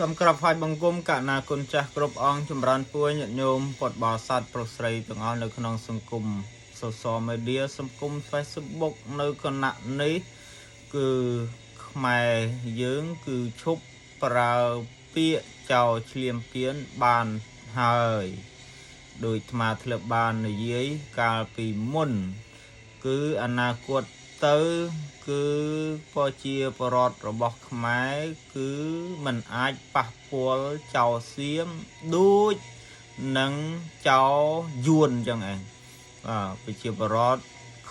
សូមក្រាបថ្វាយបង្គំកណាគុណចាស់គ្រប់អង្គចម្រើនពួរញាតិញោមពុទ្ធបរិស័ទប្រុសស្រីទាំងអស់នៅក្នុងសង្គម social media សង្គម Facebook នៅគណៈនេះគឺខ្មែរយើងគឺឈប់ប្រើពាក្យចោលឈ្លានពានបានហើយដោយអាត្មាធ្លាប់បាននិយាយកាលពីមុន គឺអនាគតទៅគឺប្រជាពលរដ្ឋរបស់ខ្មែរគឺមិនអាចប៉ះពាល់ចោលសៀមដូចនឹងចោលយួនអញ្ចឹងឯងបាទប្រជាពលរដ្ឋ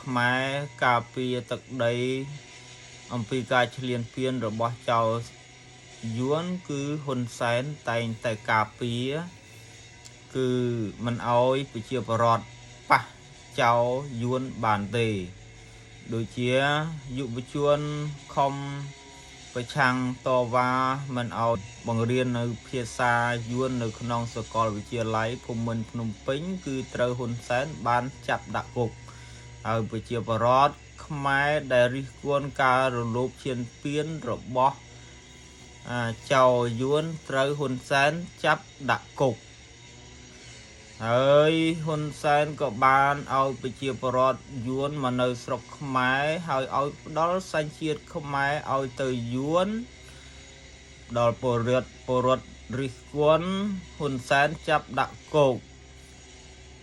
ខ្មែរការពារទឹកដីអំពីការឈ្លានពានរបស់ចោលយួនគឺហ៊ុនសែនតែងតែការពារគឺមិនអោយប្រជាពលរដ្ឋប៉ះចោលយួនបានទេ ដូចជាយុវជនខំប្រឆាំងតវ៉ាមិនឲ្យបង្រៀននៅភាសាយួននៅក្នុងសាកលវិទ្យាល័យភូមិន្ទភ្នំពេញគឺត្រូវហ៊ុនសែនបានចាប់ដាក់គុកហើយប្រជាពលរដ្ឋខ្មែរដែលរិះគន់ការរំលោភឈានពានរបស់អាចោយួនត្រូវហ៊ុនសែនចាប់ដាក់គុក ហើយហ៊ុនសែនក៏បានឲ្យប្រជាពលរដ្ឋយួនមកនៅស្រុកខ្មែរហើយឲ្យផ្ដល់សញ្ជាតិខ្មែរឲ្យទៅយួនដល់ពលរដ្ឋរិះគន់ហ៊ុនសែនចាប់ដាក់គុក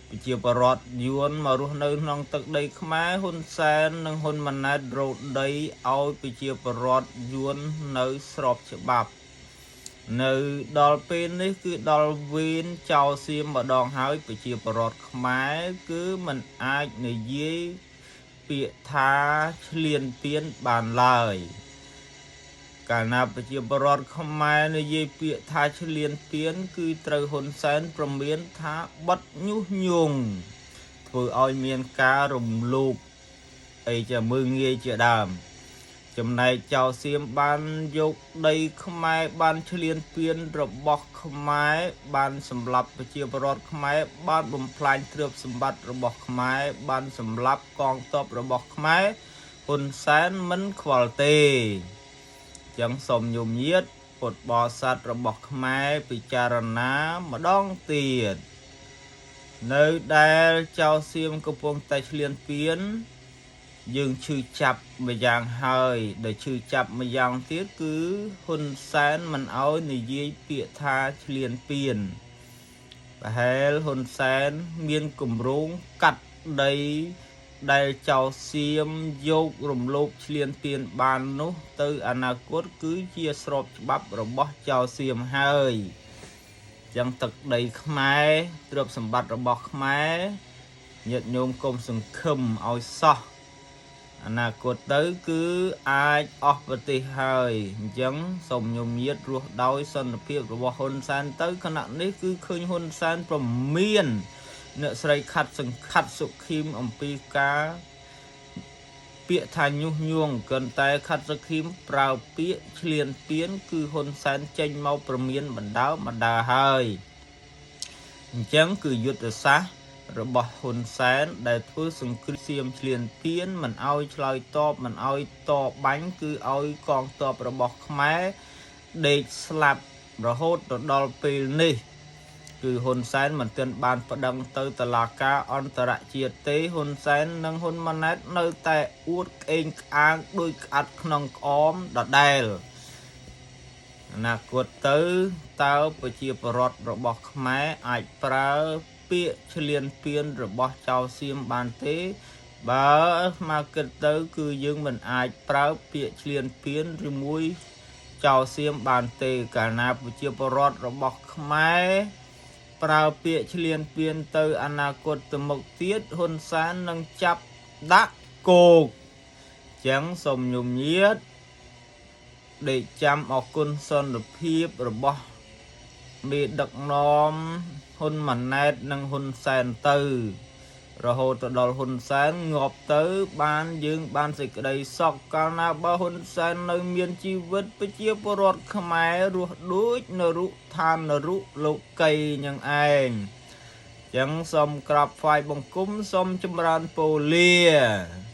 ប្រជាពលរដ្ឋយួនមករស់នៅក្នុងទឹកដីខ្មែរហ៊ុនសែននិងហ៊ុនម៉ាណែតរោដីឲ្យប្រជាពលរដ្ឋយួននៅស្របច្បាប់ នៅដល់ពេលនេះគឺដល់វេនចោលសៀមម្ដងហើយប្រជាពលរដ្ឋខ្មែរគឺមិនអាចនិយាយពាក្យថាឈ្លានពានបានឡើយកាលណាប្រជាពលរដ្ឋខ្មែរនិយាយពាក្យថាឈ្លានពានគឺត្រូវហ៊ុនសែនព្រមានថាបិទញុះញង់ធ្វើឲ្យមានការរំលោភអីជាមើងងាយជាដើម ចំណែកចៅសៀមបានយកដីខ្មែរបានឈ្លានពានរបស់ខ្មែរបានសម្លាប់ប្រជាពលរដ្ឋខ្មែរបានបំផ្លាញទ្រព្យសម្បត្តិរបស់ខ្មែរបានសម្លាប់កងទ័ពរបស់ខ្មែរហ៊ុនសែនមិនខ្វល់ទេចឹងសូមញោមញាតពុទ្ធបរិស័ទរបស់ខ្មែរពិចារណាម្ដងទៀតនៅដែលចៅសៀមកំពុងតែឈ្លានពាន យើងឈឺចាប់ម្យ៉ាងហើយដែលឈឺចាប់ម្យ៉ាងទៀតគឺហ៊ុនសែនមិនអោយនិយាយពាក្យថាឈ្លានពានប្រហែលហ៊ុនសែនមានគម្រោងកាត់ដីដែលចោលសៀមយករំលោភឈ្លានពានបាននោះទៅអនាគតគឺជាស្របច្បាប់របស់ចោលសៀមហើយចឹងទឹកដីខ្មែរទ្រព្យសម្បត្តិរបស់ខ្មែរញាតិញោមកុំសង្ឃឹមឲ្យសោះ អនាគតទៅគឺអាចអស់ប្រទេសហើយអញ្ចឹងសូមញោមញាតរស់ដោយសន្តិភាពរបស់ហ៊ុនសែនទៅខណៈនេះគឺឃើញហ៊ុនសែនប្រមានអ្នកស្រីខាត់សង្ខាត់សុខីមអំពីការពាក្យថាញុះញង់កិនតែខាត់សុខីមប្រើពាក្យឈ្លានពានគឺហ៊ុនសែនចេញមកប្រមានបណ្ដើបណ្ដើហើយអញ្ចឹងគឺយុទ្ធសាស្ត្រ របស់ហ៊ុនសែនដែលធ្វើសង្គ្រាមសៀមឈ្លានពានមិនឲ្យឆ្លើយតបមិនឲ្យតបាញ់គឺឲ្យកងទ័ពរបស់ខ្មែរដេកស្លាប់រហូតទៅដល់ពេលនេះ គឺហ៊ុនសែនមិនទាន់បានប្តឹងទៅតុលាការអន្តរជាតិទេហ៊ុនសែននិងហ៊ុនម៉ាណែតនៅតែអួតក្អេងក្អាងដោយក្អាត់ក្នុងក្អមដដែលអនាគតទៅតើប្រជាពលរដ្ឋរបស់ខ្មែរអាចប្រើពាក្យឈ្លានពានរបស់ចៅសៀមបានទេបើមកគិតទៅគឺយើងមិនអាចប្រើពាក្យឈ្លានពានឬមួយចៅសៀមបានទេកាលណាប្រជាពលរដ្ឋរបស់ខ្មែរប្រើពាក្យឈ្លានពានទៅអនាគតទៅមុខទៀតហ៊ុនសែននឹងចាប់ដាក់គោកចឹងសូមញោមញាតដេកចាំអរគុណសន្តិភាពរបស់មេដឹកនាំហ៊ុនម៉ាណែតនិងហ៊ុនសែនទៅ រហូតទៅដល់ហ៊ុនសែនងាប់ទៅបានយើងបានសេចក្តីសក់កាលណាបើហ៊ុនសែននៅមានជីវិតប្រជាពលរដ្ឋខ្មែររស់ដូចនរុឋាននរុលោកីយ៉ាងឯងចឹងសូមក្រាបថ្វាយបង្គំសូមចម្រើនពរលា។